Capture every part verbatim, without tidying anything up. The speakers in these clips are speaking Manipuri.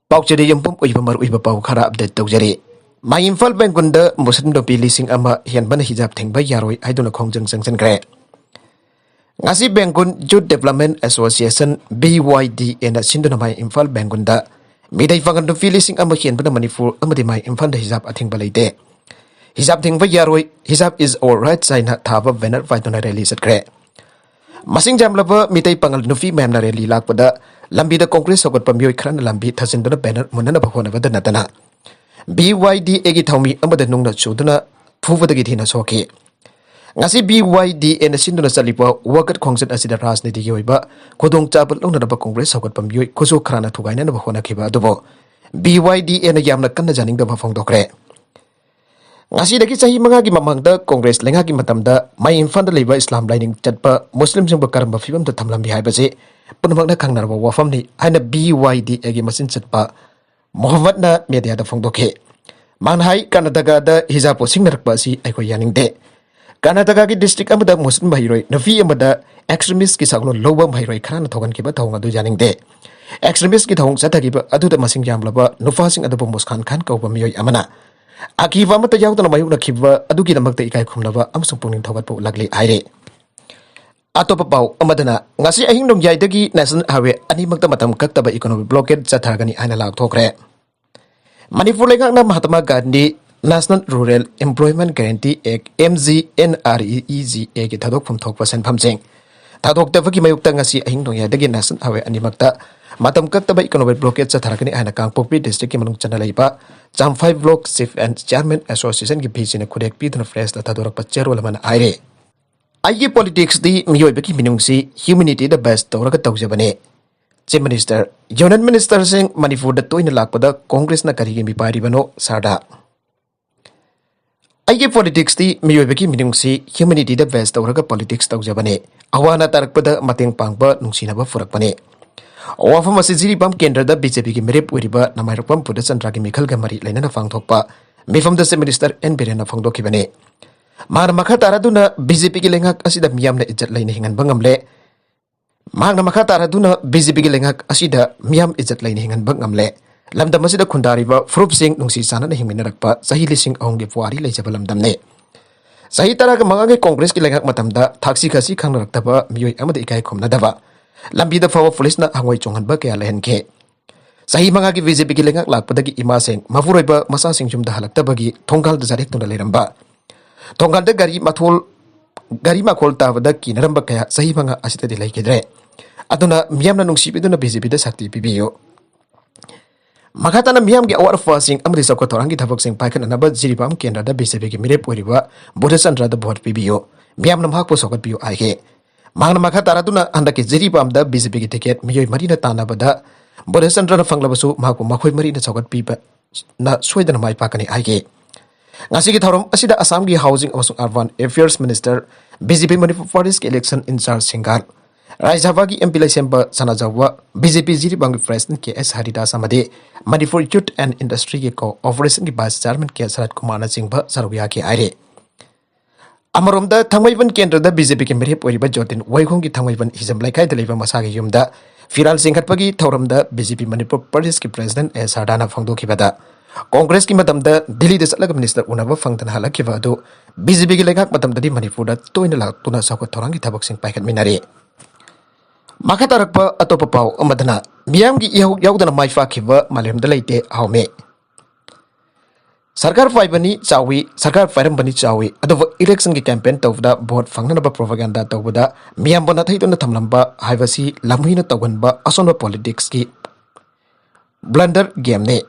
ꯄꯥꯎꯆꯦꯗ ꯌꯨꯝꯐꯝ ꯑꯣꯏꯕ ꯃꯔꯨꯑꯣꯏꯕ ꯄꯥꯎ ꯈꯔ ꯑꯞꯗꯦꯠ ꯇꯧꯖꯔꯤ꯫ ꯃꯥꯏ ꯏꯝꯐꯥꯜ ꯕꯦꯡꯒꯨꯟꯗ ꯃꯨꯁꯂꯤꯝ ꯅꯨꯄꯤ ꯂꯤꯁꯤꯡ ꯑꯃ ꯍꯦꯟꯕꯅ ꯍꯤꯖꯥꯕ ꯊꯤꯡꯕ ꯌꯥꯔꯣꯏ ꯍꯥꯏꯗꯨꯅ ꯈꯣꯡꯖꯪ ꯆꯪꯁꯤꯟꯈ꯭ꯔꯦ꯫ ꯉꯁꯤ ꯕꯦꯡꯒꯨꯟ ꯌꯨꯠ ꯗꯦꯕꯂꯞꯃꯦꯟ ꯑꯦꯁꯣꯁꯤꯌꯦꯁꯟ, ꯕꯤ ꯋꯥꯏ ꯗꯤ ꯑꯦꯅ ꯁꯤꯟꯗꯨꯅ ꯃꯥꯏ ꯏꯝꯐꯥꯜ ꯕꯦꯡꯒꯨꯟꯗ ꯃꯤꯇꯩ ꯄꯥꯉꯜ ꯅꯨꯄꯤ ꯂꯤꯁꯤꯡ ꯑꯃ ꯍꯦꯟꯕꯅ ꯃꯅꯤꯄꯨꯔ ꯑꯃꯗꯤ ꯃꯥꯏ ꯏꯝꯐꯥꯜꯗ ꯍꯤꯖꯥꯕ ꯑꯊꯤꯡꯕ ꯂꯩꯇꯦ, ꯍꯤꯖꯥꯕ ꯊꯤꯡꯕ ꯌꯥꯔꯣꯏ, "Hijab is our rights" ꯍꯥꯏꯅ ꯊꯥꯕ ꯕꯦꯅꯔ ꯄꯥꯏꯗꯨꯅ ꯔꯦꯂꯤ ꯆꯠꯈ꯭ꯔꯦ꯫ ꯃꯁꯤꯡ ꯌꯥꯝꯂꯕ ꯃꯤꯇꯩ ꯄꯥꯉꯜ ꯅꯨꯄꯤ ꯃꯌꯥꯝꯅ ꯔꯦꯂꯤ ꯂꯥꯛꯄꯗ ꯂꯝꯕꯤꯗ ꯀꯣꯡꯒ꯭ꯔꯦꯁ ꯍꯧꯒꯠꯄ ꯃꯤꯑꯣꯏ ꯈꯔꯅ ꯂꯝꯕꯤ ꯊꯠꯖꯤꯟꯗꯨꯅ ꯕꯦꯅꯔ ꯃꯨꯟꯅꯅꯕ ꯍꯣꯠꯅꯕꯗ ꯅꯠꯇꯅ ꯕꯤ ꯋꯥꯏ ꯗꯤ ꯑꯦꯒꯤ ꯊꯧꯃꯤ ꯑꯃꯗ ꯅꯨꯡꯅ ꯆꯨꯗꯨꯅ ꯐꯨꯕꯗꯒꯤ ꯊꯤꯅ ꯁꯣꯛꯈꯤ꯫ ꯉꯁꯤ ꯕꯤ ꯋꯥꯏ ꯗꯤ ꯑꯦꯅ ꯁꯤꯟꯗꯨꯅ ꯆꯠꯂꯤꯕ ꯋꯥꯀꯠ ꯈꯣꯡꯆꯠ ꯑꯁꯤꯗ ꯔꯥꯖꯅꯤꯇꯤꯒꯤ ꯑꯣꯏꯕ ꯈꯨꯗꯣꯡꯆꯥꯕ ꯂꯧꯅꯅꯕ ꯀꯣꯡꯒ꯭ꯔꯦꯁ ꯍꯧꯒꯠꯄ ꯃꯤꯑꯣꯏ ꯈꯨꯠꯁꯨ ꯈꯔꯅ ꯊꯨꯒꯥꯏꯅꯅꯕ ꯍꯣꯠꯅꯈꯤꯕ ꯑꯗꯨꯕꯨ ꯕꯤ ꯋꯥꯏ ꯗꯤ ꯑꯦꯅ ꯌꯥꯝꯅ ꯀꯟꯅ ꯌꯥꯅꯤꯡꯗꯕ ꯐꯣꯡꯗꯣꯛꯈ꯭ꯔꯦ꯫ ꯉꯁꯤꯗꯒꯤ ꯆꯍꯤ ꯃꯉꯥꯒꯤ ꯃꯃꯥꯡꯗ ꯀꯣꯡꯒ꯭ꯔꯦꯁ ꯂꯩꯉꯥꯛꯀꯤ ꯃꯇꯝꯗ ꯃꯥꯏ ꯏꯝꯐꯥꯜꯗ ꯂꯩꯕ ꯏꯁꯂꯥꯝ ꯂꯥꯏꯅꯤꯡ ꯆꯠꯄ ꯃꯨꯁꯂꯤꯝꯁꯤꯡꯕꯨ ꯀꯔꯝꯕ ꯐꯤꯕꯝꯗ ꯊꯝꯂꯝꯃꯤ ꯍꯥꯏꯕꯁꯤ ꯄꯨꯝꯅꯃꯛꯅ ꯈꯪꯅꯔꯕ ꯋꯥꯐꯝꯅꯤ ꯍꯥꯏꯅ ꯕꯤ ꯋꯥꯏ ꯗꯤ ꯑꯦꯒꯤ ꯃꯆꯤꯟ ꯆꯠꯄ ꯃꯣꯍꯝꯃꯗꯅ ꯃꯦꯗꯤꯌꯥꯗ ꯐꯣꯡꯗꯣꯛꯈꯤ꯫ ꯃꯥꯅ ꯍꯥꯏ, "ꯀꯔꯅꯥꯇꯀꯥꯗ ꯍꯤꯖꯥꯕꯄꯨ ꯁꯤꯡꯅꯔꯛꯄ ꯑꯁꯤ ꯑꯩꯈꯣꯏ ꯌꯥꯅꯤꯡꯗꯦ꯫ ꯀꯔꯅꯥꯇꯀꯥꯒꯤ ꯗꯤꯁꯇ꯭ꯔꯤꯛ ꯑꯃꯗ ꯃꯨꯁꯂꯤꯝ ꯃꯍꯩꯔꯣꯏ ꯅꯨꯄꯤ ꯑꯃꯗ ꯑꯦꯛꯁꯇ꯭ꯔꯤꯃꯤꯁꯀꯤ ꯁꯛꯂꯣꯟ ꯂꯧꯕ ꯃꯍꯩꯔꯣꯏ ꯈꯔꯅ ꯊꯣꯛꯍꯟꯈꯤꯕ ꯊꯧꯑꯣꯡ ꯑꯗꯨ ꯌꯥꯅꯤꯡꯗꯦ꯫ ꯑꯦꯛꯁꯇ꯭ꯔꯤꯃꯤꯁꯀꯤ ꯊꯧꯑꯣꯡ ꯆꯠꯊꯈꯤꯕ ꯑꯗꯨꯗ ꯃꯁꯤꯡ ꯌꯥꯝꯂꯕ ꯅꯨꯄꯥꯁꯤꯡ ꯑꯗꯨꯕꯨ ꯃꯨꯁꯀꯥꯟ ꯈꯥꯟ ꯀꯧꯕ ꯃꯤꯑꯣꯏ ꯑꯃꯅ ꯑꯀꯤꯕ ꯑꯃꯠꯇ ꯌꯥꯎꯗꯅ ꯃꯥꯌꯣꯛꯅꯈꯤꯕ ꯑꯗꯨꯒꯤꯗꯃꯛꯇ ꯏꯀꯥꯏ ꯈꯨꯝꯅꯕ ꯑꯃꯁꯨꯡ ꯄꯨꯛꯅꯤꯡ ꯊꯧꯒꯠꯄ ꯎꯠꯂꯛꯂꯤ" ꯍꯥꯏꯔꯤ꯫ ꯑꯇꯣꯞꯄ ꯄꯥꯎ ꯑꯃꯗꯅ, ꯉꯁꯤ ꯑꯍꯤꯡ ꯅꯣꯡꯌꯥꯏꯗꯒꯤ ꯅꯦꯁꯅꯦꯜ ꯍꯥꯏꯋꯦ ꯑꯅꯤꯃꯛꯇ ꯃꯇꯝ ꯀꯛꯇꯕ ꯏꯀꯣꯅꯣꯃꯤꯛ ꯕ꯭ꯂꯣꯀꯦꯗ ꯆꯠꯊꯔꯒꯅꯤ ꯍꯥꯏꯅ ꯂꯥꯎꯊꯣꯛꯈ꯭ꯔꯦ꯫ ꯃꯅꯤꯄꯨꯔ ꯂꯩꯉꯥꯛꯅ Mahatma Gandhi national rural employment guarantee act, M G N R E G ꯑꯦꯒꯤ ꯊꯥꯗꯣꯛꯐꯝ ꯊꯣꯛꯄ ꯁꯦꯟꯐꯝꯁꯤꯡ ꯊꯥꯗꯣꯛꯇꯕꯒꯤ ꯃꯥꯌꯣꯛꯇ ꯉꯁꯤ ꯑꯍꯤꯡ ꯅꯣꯡꯌꯥꯏꯗꯒꯤ ꯅꯦꯁꯅꯦꯜ ꯍꯥꯏꯋꯦ ꯑꯅꯤꯃꯛꯇ ꯃꯇꯝ ꯀꯛꯇꯕ ꯏꯀꯣꯅꯣꯃꯤꯛ ꯕ꯭ꯂꯣꯀꯦꯗ ꯆꯠꯊꯔꯒꯅꯤ ꯍꯥꯏꯅ ꯀꯥꯡꯄꯣꯛꯄꯤ ꯗꯤꯁꯇ꯭ꯔꯤꯛꯀꯤ ꯃꯅꯨꯡ ꯆꯟꯅ ꯂꯩꯕ ꯆꯥꯝꯐꯥꯏ ꯕ꯭ꯂꯣꯛ ꯆꯤꯐ ꯑꯦꯟ ꯆꯤꯌꯥꯔꯃꯦꯟ ꯑꯦꯁꯣꯁꯤꯌꯦꯁꯟꯒꯤ ꯚꯤꯁꯤꯅ ꯈꯨꯗꯦꯛ ꯄꯤꯗꯨꯅ ꯄ꯭ꯔꯦꯁꯇ ꯊꯥꯗꯣꯔꯛꯄ ꯆꯦꯔꯣꯜ ꯑꯃꯅ ꯍꯥꯏꯔꯤ꯫ "ꯑꯩꯒꯤ ꯄꯣꯂꯤꯇꯤꯛꯁꯇꯤ ꯃꯤꯑꯣꯏꯕꯒꯤ ꯃꯤꯅꯨꯡꯁꯤ, ꯍ꯭ꯌꯨꯃꯤꯅꯤꯇꯤꯗ ꯕꯦꯁ ꯇꯧꯔꯒ ꯇꯧꯖꯕꯅꯦ꯫" ꯆꯤꯐ ꯃꯤꯅꯤꯁꯇꯔ, ꯌꯨꯅꯤꯌꯟ ꯃꯤꯅꯤꯁꯇꯔꯁꯤꯡ ꯃꯅꯤꯄꯨꯔꯗ ꯇꯣꯏꯅ ꯂꯥꯛꯄꯗ ꯀꯣꯡꯒ꯭ꯔꯦꯁꯅ ꯀꯔꯤꯒꯤ ꯃꯤꯄꯥꯏꯔꯤꯕꯅꯣ, ꯁꯥꯔꯗ? ꯑꯩꯒꯤ ꯄꯣꯂꯤꯇꯤꯛꯁꯇꯤ ꯃꯤꯑꯣꯏꯕꯒꯤ ꯃꯤꯅꯨꯡꯁꯤ, ꯍ꯭ꯌꯨꯃꯤꯅꯤꯇꯤꯗ ꯕꯦꯁ ꯇꯧꯔꯒ ꯄꯣꯂꯤꯇꯤꯛꯁ ꯇꯧꯖꯕꯅꯦ꯫ ꯑꯋꯥ ꯑꯅꯥ ꯇꯥꯔꯛꯄꯗ ꯃꯇꯦꯡ ꯄꯥꯡꯕ, ꯅꯨꯡꯁꯤꯅꯕ ꯄꯨꯔꯛꯄꯅꯦ꯫ ꯋꯥꯐꯝ ꯑꯁꯤ ꯖꯤꯔꯤꯕꯥꯝ ꯀꯦꯟꯗ꯭ꯔꯗ ꯕꯤ ꯖꯦ ꯄꯤꯒꯤ ꯃꯤꯔꯦꯞ ꯑꯣꯏꯔꯤꯕ ꯅꯃꯥꯏꯔꯣꯛꯄꯝ ꯄꯨꯗꯆꯟꯗ꯭ꯔꯒꯤ ꯃꯤꯈꯜꯒ ꯃꯔꯤ ꯂꯩꯅꯅ ꯄꯥꯡꯊꯣꯛꯄ ꯃꯤꯐꯝꯗ ꯆꯤꯐ ꯃꯤꯅꯤꯁꯇꯔ ꯑꯦꯟ ꯕꯤꯔꯦꯟꯅ ꯐꯣꯡꯗꯣꯛꯈꯤꯕꯅꯤ꯫ ꯃꯍꯥꯛꯅ ꯃꯈꯥ ꯇꯥꯔꯗꯨꯅ ꯕꯤ ꯖꯦ ꯄꯤꯒꯤ ꯂꯩꯉꯥꯛ ꯑꯁꯤꯗ ꯃꯤꯌꯥꯝꯅ ꯏꯖꯠ ꯂꯩꯅ ꯍꯤꯡꯍꯟꯕ ꯉꯝꯂꯦ꯫ ꯃꯍꯥꯛꯅ ꯃꯈꯥ ꯇꯥꯔꯗꯨꯅ ꯕꯤ ꯖꯦ ꯄꯤꯒꯤ ꯂꯩꯉꯥꯛ ꯑꯁꯤꯗ ꯃꯤꯌꯥꯝ ꯏꯖꯠ ꯂꯩꯅ ꯍꯤꯡꯍꯟꯕ ꯉꯝꯂꯦ꯫ ꯂꯝꯗꯝ ꯑꯁꯤꯗ ꯈꯨꯟꯗꯥꯔꯤꯕ ꯐꯨꯔꯨꯞꯁꯤꯡ ꯅꯨꯡꯁꯤ ꯆꯥꯟꯅꯅ ꯍꯤꯡꯃꯤꯟꯅꯔꯛꯄ ꯆꯍꯤ ꯂꯤꯁꯤꯡ ꯑꯍꯨꯝꯒꯤ ꯄꯨꯋꯥꯔꯤ ꯂꯩꯖꯕ ꯂꯝꯗꯝꯅꯤ꯫ ꯆꯍꯤ ꯇꯔꯥꯒ ꯃꯉꯥꯒꯤ ꯀꯣꯡꯒ꯭ꯔꯦꯁꯀꯤ ꯂꯩꯉꯥꯛ ꯃꯇꯝꯗ ꯊꯥꯛꯁꯤ ꯈꯥꯁꯤ ꯈꯪꯅꯔꯛꯇꯕ ꯃꯤꯑꯣꯏ ꯑꯃꯗ ꯏꯀꯥꯏ ꯈꯨꯝꯅꯗꯕ, ꯂꯝꯕꯤꯗ ꯐꯥꯎꯕ ꯄꯨꯂꯤꯁꯅ ꯍꯪꯉꯣꯏ ꯆꯣꯡꯍꯟꯕ ꯀꯌꯥ ꯂꯩꯍꯟꯈꯤ꯫ ꯆꯍꯤ ꯃꯉꯥꯒꯤ ꯕꯤ ꯖꯦ ꯄꯤꯒꯤ ꯂꯩꯉꯥꯛ ꯂꯥꯛꯄꯗꯒꯤ ꯏꯃꯥꯁꯤꯡ ꯃꯄꯨꯔꯣꯏꯕ ꯃꯆꯥꯁꯤꯡ ꯌꯨꯝꯗ ꯍꯜꯂꯛꯇꯕꯒꯤ ꯊꯣꯡꯒꯥꯜꯗ ꯆꯥꯔꯦꯛꯇꯨꯅ ꯂꯩꯔꯝꯕ, ꯊꯣꯡꯒꯥꯜꯗ ꯒꯥꯔꯤ ꯃꯊꯣꯜ, ꯒꯥꯔꯤ ꯃꯈꯣꯜ ꯇꯥꯕꯗ ꯀꯤꯅꯔꯝꯕ ꯀꯌꯥ ꯆꯍꯤ ꯃꯉꯥ ꯑꯁꯤꯗꯗꯤ ꯂꯩꯈꯤꯗ꯭ꯔꯦ꯫ ꯑꯗꯨꯅ ꯃꯤꯌꯥꯝꯅ ꯅꯨꯡꯁꯤꯕꯤꯗꯨꯅ ꯕꯤ ꯖꯦ ꯄꯤꯗ ꯁꯛꯇꯤ ꯄꯤꯕꯤꯌꯨ꯫ ꯃꯈꯥ ꯇꯥꯅ ꯃꯤꯌꯥꯝꯒꯤ ꯑꯋꯥꯠ ꯑꯄꯥꯁꯤꯡ ꯑꯃꯗꯤ ꯆꯥꯎꯈꯠ ꯊꯧꯔꯥꯡꯒꯤ ꯊꯕꯛꯁꯤꯡ ꯄꯥꯏꯈꯠꯅꯅꯕ ꯖꯤꯔꯤꯕꯥꯝ ꯀꯦꯟꯗ꯭ꯔꯗ ꯕꯤ ꯖꯦ ꯄꯤꯒꯤ ꯃꯤꯔꯦꯞ ꯑꯣꯏꯔꯤꯕ ꯕꯨꯙꯆꯟꯗ꯭ꯔꯗ ꯚꯣꯠ ꯄꯤꯕꯤꯌꯨ, ꯃꯤꯌꯥꯝꯅ ꯃꯍꯥꯛꯄꯨ ꯁꯧꯒꯠꯄꯤꯌꯨ ꯍꯥꯏꯈꯤ꯫ ꯃꯍꯥꯛꯅ ꯃꯈꯥ ꯇꯥꯔꯗꯨꯅ ꯍꯟꯗꯛꯀꯤ ꯖꯤꯔꯤꯕꯥꯝꯗ ꯕꯤ ꯖꯦ ꯄꯤꯒꯤ ꯇꯤꯀꯦꯠ ꯃꯤꯑꯣꯏ ꯃꯔꯤꯅ ꯇꯥꯟꯅꯕꯗ ꯕꯨꯙꯆꯟꯗ꯭ꯔꯅ ꯐꯪꯂꯕꯁꯨ ꯃꯍꯥꯛꯄꯨ ꯃꯈꯣꯏ ꯃꯔꯤꯅ ꯁꯧꯒꯠꯄꯤꯕꯅ ꯁꯣꯏꯗꯅ ꯃꯥꯏ ꯄꯥꯛꯀꯅꯤ ꯍꯥꯏꯈꯤ꯫ ꯉꯁꯤꯒꯤ ꯊꯧꯔꯝ ꯑꯁꯤꯗ ꯑꯁꯥꯝꯒꯤ ꯍꯥꯎꯁꯤꯡ ꯑꯃꯁꯨꯡ urban affairs minister, B J P Manipur ꯄ꯭ꯔꯗꯦꯁꯀꯤ ꯏꯂꯦꯛꯁꯟ ꯏꯟꯆꯥꯔꯖ ꯁꯤꯡꯒꯥꯔ, ꯔꯥꯖ꯭ꯌ ꯁꯚꯥꯒꯤ ꯑꯦꯝ ꯄꯤ ꯂꯩꯁꯦꯝꯕ ꯁꯅꯥꯖꯥꯎꯕ, ꯕꯤ ꯖꯦ ꯄꯤ ꯖꯤꯔꯤꯕꯥꯝꯒꯤ ꯄ꯭ꯔꯦꯁꯤꯗꯦꯟꯠ ꯀꯦ ꯑꯦꯁ ꯍꯔꯤꯗꯥꯁ ꯑꯃꯗꯤ Manipur youth and ꯏꯟꯗꯁꯇ꯭ꯔꯤꯒꯤ ꯀꯣꯑꯣꯄꯔꯦꯁꯟꯒꯤ vice chairman ꯀꯦ ꯁꯔꯠ ꯀꯨꯃꯥꯔꯅꯆꯤꯡꯕ ꯁꯔꯨꯛ ꯌꯥꯈꯤ ꯍꯥꯏꯔꯤ꯫ ꯑꯃꯔꯣꯝꯗ ꯊꯥꯡꯃꯩꯕꯟ ꯀꯦꯟꯗ꯭ꯔꯗ ꯕꯤ ꯖꯦ ꯄꯤꯒꯤ ꯃꯤꯔꯦꯞ ꯑꯣꯏꯔꯤꯕ ꯖꯣꯇꯤꯟ ꯋꯥꯏꯈꯣꯝꯒꯤ ꯊꯥꯡꯃꯩꯕꯟ ꯍꯤꯖꯝ ꯂꯩꯀꯥꯏꯗ ꯂꯩꯕ ꯃꯁꯥꯒꯤ ꯌꯨꯝꯗ ꯐꯤꯔꯥꯜ ꯆꯤꯡꯈꯠꯄꯒꯤ ꯊꯧꯔꯝꯗ ꯕꯤ ꯖꯦ ꯄꯤ ꯃꯅꯤꯄꯨꯔ ꯄ꯭ꯔꯗꯦꯁꯀꯤ ꯄ꯭ꯔꯦꯁꯤꯗꯦꯟꯠ ꯑꯦ ꯁꯔꯗꯥꯅ ꯐꯣꯡꯗꯣꯛꯈꯤꯕꯗ, ꯀꯣꯡꯒ꯭ꯔꯦꯁꯀꯤ ꯃꯇꯝꯗ ꯗꯤꯜꯂꯤꯗ ꯆꯠꯂꯒ ꯃꯤꯅꯤꯁꯇꯔ ꯎꯅꯕ ꯐꯪꯗꯅ ꯍꯜꯂꯛꯈꯤꯕ ꯑꯗꯨ ꯕꯤ ꯖꯦ ꯄꯤꯒꯤ ꯂꯩꯉꯥꯛ ꯃꯇꯝꯗꯗꯤ ꯃꯅꯤꯄꯨꯔꯗ ꯇꯣꯏꯅ ꯂꯥꯛꯇꯨꯅ ꯆꯥꯎꯈꯠ ꯊꯧꯔꯥꯡꯒꯤ ꯊꯕꯛꯁꯤꯡ ꯄꯥꯏꯈꯠꯃꯤꯟꯅꯔꯤ꯫ ꯃꯈꯥ ꯇꯥꯔꯛꯄ ꯑꯇꯣꯞꯄ ꯄꯥꯎ ꯑꯃꯗꯅ, ꯃꯤꯌꯥꯝꯒꯤ ꯏꯍꯧ ꯌꯥꯎꯗꯅ ꯃꯥꯏ ꯄꯥꯛꯈꯤꯕ ꯃꯥꯂꯦꯝꯗ ꯂꯩꯇꯦ ꯍꯥꯎꯃꯤ꯫ ꯁꯔꯀꯥꯔ ꯄꯥꯏꯕꯅꯤ ꯆꯥꯎꯏ, ꯁꯔꯀꯥꯔ ꯄꯥꯏꯔꯝꯕꯅꯤ ꯆꯥꯎꯏ, ꯑꯗꯨꯕꯨ ꯏꯂꯦꯛꯁꯟꯒꯤ ꯀꯦꯝꯄꯦꯟ ꯇꯧꯕꯗ, ꯚꯣꯠ ꯐꯪꯅꯅꯕ ꯄ꯭ꯔꯣꯄꯥꯒꯦꯟꯗꯥ ꯇꯧꯕꯗ ꯃꯤꯌꯥꯝꯕꯨ ꯅꯥꯊꯩꯗꯨꯅ ꯊꯝꯂꯝꯕ ꯍꯥꯏꯕꯁꯤ ꯂꯝꯍꯨꯏꯅ ꯇꯧꯒꯟꯕ ꯑꯁꯣꯟꯕ ꯄꯣꯂꯤꯇꯤꯛꯁꯀꯤ ꯕ꯭ꯂꯟꯗꯔ ꯒꯦꯝꯅꯤ꯫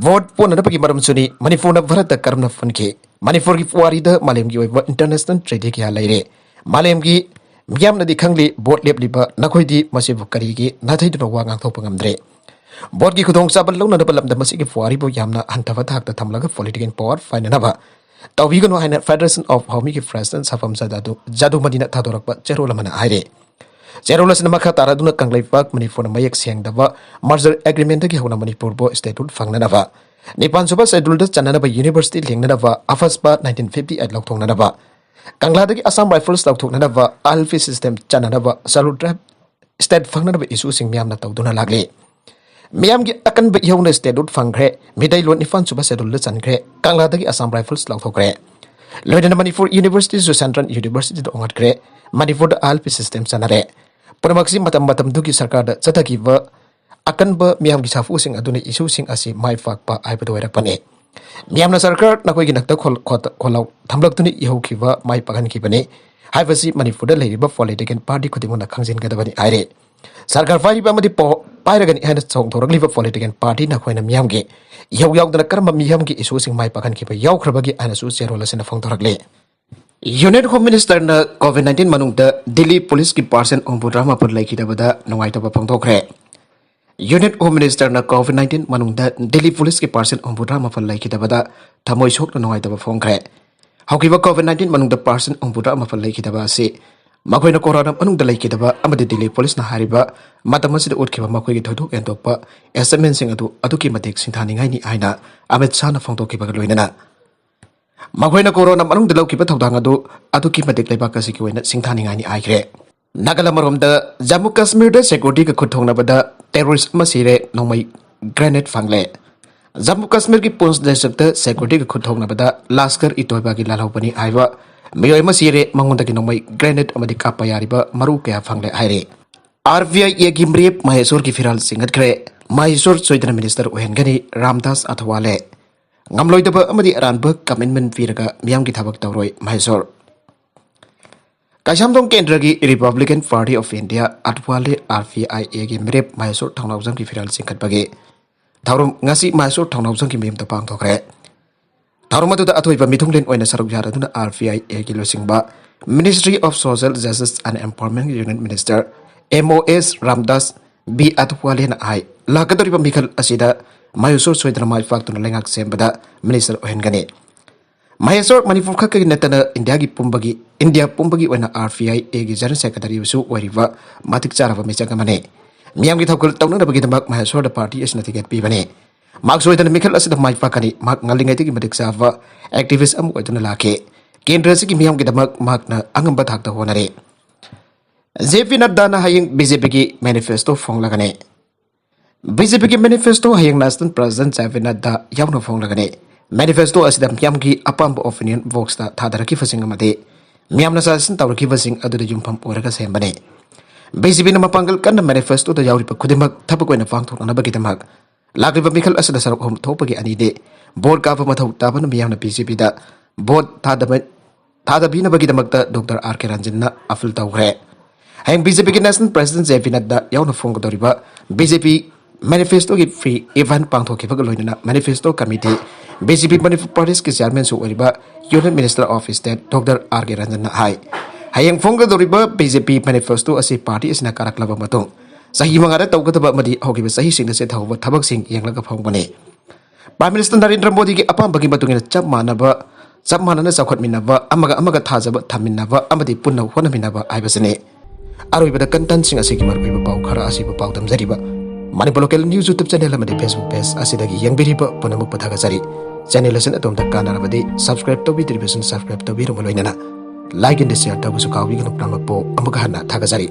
ꯚꯣꯠ ꯄꯣꯟꯅꯅꯕꯒꯤ ꯃꯔꯝꯁꯨꯅꯤ꯫ ꯃꯅꯤꯄꯨꯔꯅ ꯚꯥꯔꯠꯇ ꯀꯔꯝꯅ ꯄꯨꯟꯈꯤ? ꯃꯅꯤꯄꯨꯔꯒꯤ ꯄꯨꯋꯥꯔꯤꯗ ꯃꯥꯂꯦꯝꯒꯤ ꯑꯣꯏꯕ ꯏꯟꯇꯔꯅꯦꯁꯅꯦꯜ ꯇ꯭ꯔꯦꯖꯦꯗꯤ ꯀꯌꯥ ꯂꯩꯔꯦ꯫ ꯃꯥꯂꯦꯝꯒꯤ ꯃꯤꯌꯥꯝꯅꯗꯤ ꯈꯪꯂꯤ, ꯚꯣꯠ ꯂꯦꯞꯂꯤꯕ ꯅꯈꯣꯏꯗꯤ ꯃꯁꯤꯕꯨ ꯀꯔꯤꯒꯤ ꯅꯥꯊꯩꯗꯨꯅ ꯋꯥ ꯉꯥꯡꯊꯣꯛꯄ ꯉꯝꯗ꯭ꯔꯦ? ꯚꯣꯠꯀꯤ ꯈꯨꯗꯣꯡꯆꯥꯕ ꯂꯧꯅꯅꯕ ꯂꯝꯗꯝ ꯑꯁꯤꯒꯤ ꯄꯨꯋꯥꯔꯤꯕꯨ ꯌꯥꯝꯅ ꯍꯟꯊꯕ ꯊꯥꯛꯇ ꯊꯝꯂꯒ ꯄꯣꯂꯤꯇꯤꯀꯦꯜ ꯄꯥꯋꯔ ꯄꯥꯏꯅꯅꯕ ꯇꯧꯕꯤꯒꯅꯨ ꯍꯥꯏꯅ ꯐꯦꯗꯔꯦꯁꯟ ꯑꯣꯐ ꯍꯥꯎꯃꯤꯒꯤ ꯄ꯭ꯔꯦꯁꯤꯗꯦꯟꯠ ꯁꯥꯐꯝ ꯖꯥꯗꯨ, ꯖꯥꯗꯨꯃꯅꯤꯅ ꯊꯥꯗꯣꯔꯛꯄ ꯆꯦꯔꯣꯜ ꯑꯃꯅ ꯍꯥꯏꯔꯤ꯫ ꯆꯦꯔꯣꯜ ꯑꯁꯤꯅ ꯃꯈꯥ ꯇꯥꯔꯗꯨꯅ ꯀꯪꯂꯩꯄꯥꯛ ꯃꯅꯤꯄꯨꯔꯅ ꯃꯌꯦꯛ ꯁꯦꯡꯗꯕ ꯃꯔꯖꯔ ꯑꯦꯒ꯭ꯔꯤꯃꯦꯟꯠꯇꯒꯤ ꯍꯧꯅ ꯃꯅꯤꯄꯨꯔꯕꯨ ꯁ꯭ꯇꯦꯠꯍꯨꯗ ꯐꯪꯅꯅꯕ, ꯅꯤꯄꯥꯟ ꯁꯨꯕ ꯁꯦꯗꯨꯜꯗ ꯆꯟꯅꯅꯕ ꯌꯨꯅꯤꯚꯔꯁꯤꯇꯤ ꯂꯤꯡꯅꯅꯕ, ꯑꯐꯁꯄꯥ ꯅꯥꯏꯟꯇꯤꯟ ꯐꯤꯐꯇꯤ ꯑꯩꯠ ꯂꯧꯊꯣꯛꯅꯅꯕ, ꯀꯪꯂꯥꯗꯒꯤ ꯑꯁꯥꯝ ꯔꯥꯏꯐꯜꯁ ꯂꯧꯊꯣꯛꯅꯅꯕ, ꯑꯥꯏ ꯑꯦꯜ ꯄꯤ ꯁꯤꯁꯇꯦꯝ ꯆꯟꯅꯅꯕ, ꯁꯦꯗꯨꯜ ꯇ꯭ꯔꯥꯏꯕ ꯁ꯭ꯇꯦꯠ ꯐꯪꯅꯅꯕ ꯏꯁꯨꯁꯤꯡ ꯃꯤꯌꯥꯝꯅ ꯇꯧꯗꯨꯅ ꯂꯥꯛꯂꯤ꯫ ꯃꯤꯌꯥꯝꯒꯤ ꯑꯀꯟꯕ ꯏꯍꯧꯅ statehood ꯐꯪꯈ꯭ꯔꯦ꯫ ꯃꯤꯇꯩꯂꯣꯟ ꯅꯤꯄꯥꯟ ꯁꯨꯕ scheduleꯗ ꯆꯟꯈ꯭ꯔꯦ꯫ ꯀꯪꯂꯥꯗꯒꯤ Assam Rifles ꯂꯥꯎꯊꯣꯛꯈ꯭ꯔꯦ꯫ ꯂꯣꯏꯅꯅ ꯃꯅꯤꯄꯨꯔ Universityꯁꯨ Central Universityꯗ ꯑꯣꯟꯈꯠꯈ꯭ꯔꯦ꯫ ꯃꯅꯤꯄꯨꯔꯗ ILP system ꯆꯠꯅꯔꯦ꯫ ꯄꯨꯝꯅꯃꯛꯁꯤ ꯃꯇꯝ ꯃꯇꯝꯗꯨꯒꯤ ꯁꯔꯀꯥꯔꯗ ꯆꯠꯊꯈꯤꯕ ꯑꯀꯟꯕ ꯃꯤꯌꯥꯝꯒꯤ ꯁꯥꯐꯨꯁꯤꯡ ꯑꯗꯨꯅ issueꯁꯤꯡ ꯑꯁꯤ ꯃꯥꯏ ꯄꯥꯛꯄ ꯍꯥꯏꯕꯗꯨ ꯑꯣꯏꯔꯛꯄꯅꯤ꯫ ꯃꯤꯌꯥꯝꯅ ꯁꯔꯀꯥꯔ ꯅꯈꯣꯏꯒꯤ ꯅꯛꯇ ꯈꯣꯜ-, ꯈꯣꯠ-, ꯈꯣꯜꯂꯥꯎ ꯊꯝꯂꯛꯇꯨꯅ ꯏꯍꯧꯈꯤꯕ ꯃꯥꯏ ꯄꯥꯛꯍꯟꯈꯤꯕꯅꯤ ꯍꯥꯏꯕꯁꯤ ꯃꯅꯤꯄꯨꯔꯗ ꯂꯩꯔꯤꯕ political party ꯈꯨꯗꯤꯡꯃꯛꯅ ꯈꯪꯖꯤꯟꯒꯗꯕꯅꯤ ꯍꯥꯏꯔꯤ꯫ ꯁꯔꯀꯥꯔ ꯄꯥꯏꯔꯤꯕ ꯑꯃꯗꯤ ꯄꯣ-, ꯄꯥꯏꯔꯒꯅꯤ ꯍꯥꯏꯅ ꯆꯣꯡꯊꯣꯔꯛꯂꯤꯕ political party ꯅꯈꯣꯏꯅ ꯃꯤꯌꯥꯝꯒꯤ ꯏꯍꯧ ꯌꯥꯎꯗꯅ ꯀꯔꯝꯕ ꯃꯤꯌꯥꯝꯒꯤ issueꯁꯤꯡ ꯃꯥꯏ ꯄꯥꯛꯍꯟꯈꯤꯕ ꯌꯥꯎꯈ꯭ꯔꯕꯒꯦ ꯍꯥꯏꯅꯁꯨ ꯆꯦꯔꯣꯜ ꯑꯁꯤꯅ ꯐꯣꯡꯗꯣꯔꯛꯂꯤ꯫ Union Home Ministerꯅ COVID nineteen ꯃꯅꯨꯡꯗ ꯗꯤꯜꯂꯤ ꯄꯨꯂꯤꯁꯀꯤ percent ꯍꯨꯝꯐꯨꯇꯔꯥ ꯃꯥꯄꯜ ꯂꯩꯈꯤꯗꯕꯗ ꯅꯨꯡꯉꯥꯏꯇꯕ ꯐꯣꯡꯗꯣꯛꯈ꯭ꯔꯦ꯫ Union Home Ministerꯅ COVID nineteen ꯃꯅꯨꯡꯗ ꯗꯤꯜꯂꯤ ꯄꯨꯂꯤꯁꯀꯤ percent ꯍꯨꯝꯐꯨꯇꯔꯥ ꯃꯥꯄꯜ ꯂꯩꯈꯤꯗꯕꯗ ꯊꯃꯣꯏ ꯁꯣꯛꯅ ꯅꯨꯡꯉꯥꯏꯇꯕ ꯐꯣꯡꯈ꯭ꯔꯦ꯫ ꯍꯧꯈꯤꯕ COVID nineteen ꯃꯅꯨꯡꯗ percent ꯍꯨꯝꯐꯨꯇꯔꯥ ꯃꯥꯄꯜ ꯂꯩꯈꯤꯗꯕ ꯑꯁꯤ ꯃꯈꯣꯏꯅ ꯀꯣꯔꯣꯅꯥ ꯃꯅꯨꯡꯗ ꯂꯩꯈꯤꯗꯕ ꯑꯃꯗꯤ ꯗꯤꯜꯂꯤ ꯄꯨꯂꯤꯁꯅ ꯍꯥꯏꯔꯤꯕ ꯃꯇꯝ ꯑꯁꯤꯗ ꯎꯠꯈꯤꯕ ꯃꯈꯣꯏꯒꯤ ꯊꯣꯏꯗꯣꯛ ꯍꯦꯟꯗꯣꯛꯄ achievementꯁꯤꯡ ꯑꯗꯨ ꯑꯗꯨꯛꯀꯤ ꯃꯇꯤꯛ ꯁꯤꯡꯊꯥꯅꯤꯡꯉꯥꯏꯅꯤ ꯍꯥꯏꯅ ꯑꯃꯤꯠ ꯁꯥꯍꯅ ꯐꯣꯡꯗꯣꯛꯈꯤꯕꯒ ꯂꯣꯏꯅꯅ ꯃꯈꯣꯏꯅ ꯀꯣꯔꯣꯅꯥ ꯃꯅꯨꯡꯗ ꯂꯧꯈꯤꯕ ꯊꯧꯗꯥꯡ ꯑꯗꯨ ꯑꯗꯨꯛꯀꯤ ꯃꯇꯤꯛ ꯂꯩꯕꯥꯛ ꯑꯁꯤꯒꯤ ꯑꯣꯏꯅ ꯁꯤꯡꯊꯥꯅꯤꯡꯉꯥꯏꯅꯤ ꯍꯥꯏꯈ꯭ꯔꯦ꯫ ꯅꯥꯒꯥꯂꯦꯟ ꯑꯃꯔꯣꯝꯗ ꯖꯝꯃꯨ ꯀꯥꯁꯃꯤꯔꯗ securityꯒ ꯈꯨꯠ ꯊꯣꯛꯅꯕꯗ terrorist ꯑꯃ ꯁꯤꯔꯦ, ꯅꯣꯡꯃꯩ grenade ꯐꯪꯂꯦ꯫ ꯖꯝꯃꯨ ꯀꯥꯁꯃꯤꯔꯒꯤ ꯄꯨꯟꯁ districtꯇ securityꯒ ꯈꯨꯠ ꯊꯣꯛꯅꯕꯗ ꯂꯥꯁꯀꯔ ꯏ ꯇꯣꯏꯕꯥꯒꯤ ꯂꯥꯜꯍꯧꯕꯅꯤ ꯍꯥꯏꯕ ꯃꯤꯑꯣꯏ ꯑꯃ ꯁꯤꯔꯦ, ꯃꯉꯣꯟꯗꯒꯤ ꯅꯣꯡꯃꯩ grenade ꯑꯃꯗꯤ ꯀꯥꯞꯄ ꯌꯥꯔꯤꯕ ꯃꯔꯨ ꯀꯌꯥ ꯐꯪꯂꯦ ꯍꯥꯏꯔꯤ꯫ RVIAꯒꯤ ꯃꯤꯔꯦꯞ ꯃꯍꯦꯁꯣꯔꯒꯤ ꯐꯤꯔꯥꯜ ꯆꯤꯡꯈꯠꯈ꯭ꯔꯦ꯫ ꯃꯍꯦꯁꯣꯔ ꯁꯣꯏꯗꯅ minister ꯑꯣꯏꯍꯟꯒꯅꯤ, ꯔꯥꯝꯗꯥꯁ ꯑꯊꯋꯥꯂꯦ꯫ ꯉꯝꯂꯣꯏꯗꯕ ꯑꯃꯗꯤ ꯑꯔꯥꯟꯕ commitment ꯄꯤꯔꯒ ꯃꯤꯌꯥꯝꯒꯤ ꯊꯕꯛ ꯇꯧꯔꯣꯏ ꯃꯍꯦꯁꯣꯔ꯫ ꯀꯩꯁꯥꯝꯊꯣꯡ ꯀꯦꯟꯗ꯭ꯔꯒꯤ Republican Party of India ꯑꯊꯋꯥꯂꯦ RVIAꯒꯤ ꯃꯤꯔꯦꯞ ꯃꯍꯦꯁꯣꯔ ꯊꯧꯅꯥꯎꯖꯝꯒꯤ ꯐꯤꯔꯥꯜ ꯆꯤꯡꯈꯠꯄꯒꯤ ꯊꯧꯔꯝ ꯉꯁꯤ ꯃꯍꯦꯁꯣꯔ ꯊꯧꯅꯥꯎꯖꯝꯒꯤ ꯃꯌꯨꯝꯗ ꯄꯥꯡꯊꯣꯛꯈ꯭ꯔꯦ꯫ ꯊꯧꯔꯝ ꯑꯗꯨꯗ ꯑꯊꯣꯏꯕ ꯃꯤꯊꯨꯡꯂꯦꯟ ꯑꯣꯏꯅ ꯁꯔꯨꯛ ꯌꯥꯔꯗꯨꯅ RVIAꯒꯤ ꯂꯨꯆꯤꯡꯕ Ministry of Social Justice and Empowerment Union Minister MOS Ramdas B ꯑꯊꯋꯥꯂꯦꯅ ꯍꯥꯏ, ꯂꯥꯛꯀꯗꯧꯔꯤꯕ ꯃꯤꯈꯜ ꯑꯁꯤꯗ ꯃꯍꯦꯁꯣꯔ ꯁꯣꯏꯗꯅ ꯃꯥꯏ ꯄꯥꯛꯇꯨꯅ ꯂꯩꯉꯥꯛ ꯁꯦꯝꯕꯗ minister ꯑꯣꯏꯍꯟꯒꯅꯤ꯫ ꯃꯍꯦꯁꯣꯔ ꯃꯅꯤꯄꯨꯔ ꯈꯛꯇꯒꯤ ꯅꯠꯇꯅ ꯏꯟꯗꯤꯌꯥꯒꯤ ꯄꯨꯝꯕꯒꯤ, ꯏꯟꯗꯤꯌꯥ ꯄꯨꯝꯕꯒꯤ ꯑꯣꯏꯅ RVIAꯒꯤ General Secretaryꯁꯨ ꯑꯣꯏꯔꯤꯕ ꯃꯇꯤꯛ ꯆꯥꯔꯕ ꯃꯤꯁꯛ ꯑꯃꯅꯤ꯫ ꯃꯤꯌꯥꯝꯒꯤ ꯊꯧꯒꯜ ꯇꯧꯅꯅꯕꯒꯤꯗꯃꯛ ꯃꯍꯦꯁꯣꯔꯗ party ꯑꯁꯤꯅ ticket ꯄꯤꯕꯅꯤ꯫ ꯃꯍꯥꯛ ꯁꯣꯏꯗꯅ ꯃꯤꯈꯜ ꯑꯁꯤꯗ ꯃꯥꯏ ꯄꯥꯛꯀꯅꯤ꯫ ꯃꯍꯥꯛ ꯉꯜꯂꯤꯉꯩꯗꯒꯤ ꯃꯇꯤꯛ ꯆꯥꯕ activist ꯑꯃ ꯑꯣꯏꯗꯨꯅ ꯂꯥꯛꯈꯤ꯫ ꯀꯦꯟꯗ꯭ꯔ ꯑꯁꯤꯒꯤ ꯃꯤꯌꯥꯝꯒꯤꯗꯃꯛ ꯃꯍꯥꯛꯅ ꯑꯉꯝꯕ ꯊꯥꯛꯇ ꯍꯣꯠꯅꯔꯤ꯫ JP ꯅꯗ꯭ꯗꯥꯅ ꯍꯌꯦꯡ BJPꯒꯤ manifesto ꯐꯣꯡꯂꯒꯅꯤ꯫ ꯕꯤ ꯖꯦ ꯄꯤꯒꯤ ꯃꯦꯅꯤꯐꯦꯁꯇꯣ ꯍꯌꯦꯡ national president J P Nadda ꯌꯥꯎꯅ ꯐꯣꯡꯂꯒꯅꯤ꯫ ꯃꯦꯅꯤꯐꯦꯁꯇꯣ ꯑꯁꯤꯗ ꯃꯤꯌꯥꯝꯒꯤ ꯑꯄꯥꯝꯕ ꯑꯣꯄꯤꯅꯤꯌꯟ ꯕꯣꯛꯁꯇ ꯊꯥꯗꯔꯛꯈꯤꯕꯁꯤꯡ ꯑꯃꯗꯤ ꯃꯤꯌꯥꯝꯅ ꯁꯖꯦꯁꯟ ꯇꯧꯔꯛꯈꯤꯕꯁꯤꯡ ꯑꯗꯨꯗ ꯌꯨꯝꯐꯝ ꯑꯣꯏꯔꯒ ꯁꯦꯝꯕꯅꯤ꯫ ꯕꯤ ꯖꯦ ꯄꯤꯅ ꯃꯄꯥꯡꯒꯜ ꯀꯟꯅ ꯃꯦꯅꯤꯐꯦꯁꯇꯣꯗ ꯌꯥꯎꯔꯤꯕ ꯈꯨꯗꯤꯡꯃꯛ ꯊꯕꯛ ꯑꯣꯏꯅ ꯄꯥꯡꯊꯣꯛꯅꯅꯕꯒꯤꯗꯃꯛ ꯂꯥꯛꯂꯤꯕ ꯃꯤꯈꯜ ꯑꯁꯤꯗ ꯁꯔꯨꯛ ꯑꯍꯨꯝ ꯊꯣꯛꯄꯒꯤ ꯑꯅꯤꯗꯤ ꯚꯣꯠ ꯀꯥꯕ ꯃꯊꯧ ꯇꯥꯕꯅ ꯃꯤꯌꯥꯝꯅ ꯕꯤ ꯖꯦ ꯄꯤꯗ ꯚꯣꯠ ꯊꯥꯗꯕ ꯊꯥꯗꯕꯤꯅꯕꯒꯤꯗꯃꯛꯇ ꯗꯣꯛꯇꯔ ꯑꯥꯔ ꯀꯦ ꯔꯟꯖꯟꯅ ꯑꯄꯤꯜ ꯇꯧꯈ꯭ꯔꯦ꯫ ꯍꯌꯦꯡ ꯕꯤ ꯖꯦ ꯄꯤꯒꯤ national president J P Nadda ꯌꯥꯎꯅ ꯐꯣꯡꯒꯗꯧꯔꯤꯕ ꯕꯤ ꯖꯦ ꯄꯤ ꯃꯦꯅꯤꯐꯦꯁꯇꯣꯒꯤ ꯄ꯭ꯔꯤ ꯏꯚꯦꯟꯠ ꯄꯥꯡꯊꯣꯛꯈꯤꯕꯒ ꯂꯣꯏꯅꯅ manifesto committee, B J P Manipur ꯄ꯭ꯔꯗꯦꯁꯀꯤ ꯆꯤꯌꯥꯔꯃꯦꯟꯁꯨ ꯑꯣꯏꯔꯤꯕ union minister of state doctor R K ꯔꯟꯖꯟꯅ ꯍꯥꯏ, ꯍꯌꯦꯡ ꯐꯣꯡꯒꯗꯧꯔꯤꯕ ꯕꯤ ꯖꯦ ꯄꯤ ꯃꯦꯅꯤꯐꯦꯁꯇꯣ ꯑꯁꯤ ꯄꯥꯔꯇꯤ ꯑꯁꯤꯅ ꯀꯥꯔꯛꯂꯕ ꯃꯇꯨꯡ ꯆꯍꯤ ꯃꯉꯥꯗ ꯇꯧꯒꯗꯕ ꯑꯃꯗꯤ ꯍꯧꯈꯤꯕ ꯆꯍꯤꯁꯤꯡꯗ ꯆꯤꯊꯍꯧꯕ ꯊꯕꯛꯁꯤꯡ ꯌꯦꯡꯂꯒ ꯐꯣꯡꯕꯅꯤ꯫ ꯄ꯭ꯔꯥꯏꯝ ꯃꯤꯅꯤꯁꯇꯔ ꯅꯔꯦꯟꯗ꯭ꯔ ꯃꯣꯗꯤꯒꯤ ꯑꯄꯥꯝꯕꯒꯤ ꯃꯇꯨꯡ ꯏꯟꯅ ꯆꯞ ꯃꯥꯟꯅꯕ, ꯆꯞ ꯃꯥꯟꯅꯅ ꯆꯥꯎꯈꯠꯃꯤꯟꯅꯕ, ꯑꯃꯒ ꯑꯃꯒ ꯊꯥꯖꯕ ꯊꯝꯃꯤꯟꯅꯕ ꯑꯃꯗꯤ ꯄꯨꯟꯅ ꯍꯣꯠꯅꯃꯤꯟꯅꯕ ꯍꯥꯏꯕꯁꯤꯅꯤ꯫ ꯑꯔꯣꯏꯕꯗ ꯀꯟꯇꯦꯟꯠꯁꯤꯡ ꯑꯁꯤꯒꯤ ꯃꯔꯨꯑꯣꯏꯕ ꯄꯥꯎ ꯈꯔ ꯑꯁꯤꯕꯨ ꯄꯥꯎꯗꯝꯖꯔꯤꯕ Manipur local news YouTube channel ꯑꯃꯗꯤ ꯐꯦꯁꯕꯨꯛ ꯄꯦꯖ ꯑꯁꯤꯗꯒꯤ ꯌꯦꯡꯕꯤꯔꯤꯕ ꯄꯨꯝꯅꯃꯛꯄꯨ ꯊꯥꯒꯠꯆꯔꯤ꯫ ꯆꯦꯅꯦꯜ ꯑꯁꯤꯅ ꯑꯗꯣꯝꯗ ꯀꯥꯟꯅꯔꯕꯗꯤ ꯁꯕꯁꯀ꯭ꯔꯥꯏꯕ ꯇꯧꯕꯤꯗ꯭ꯔꯤꯕꯁꯤꯡ ꯁꯕꯁꯀ꯭ꯔꯥꯏꯕ ꯇꯧꯕꯤꯔꯝꯕ ꯂꯣꯏꯅꯅ ꯂꯥꯏꯛ ꯑꯦꯟ ꯁꯤꯌꯔ ꯇꯧꯕꯁꯨ ꯀꯥꯎꯕꯤꯒꯅꯨ꯫ ꯄꯨꯝꯅꯃꯛꯄꯨ ꯑꯃꯨꯛꯀ ꯍꯟꯅ ꯊꯥꯒꯠꯆꯔꯤ꯫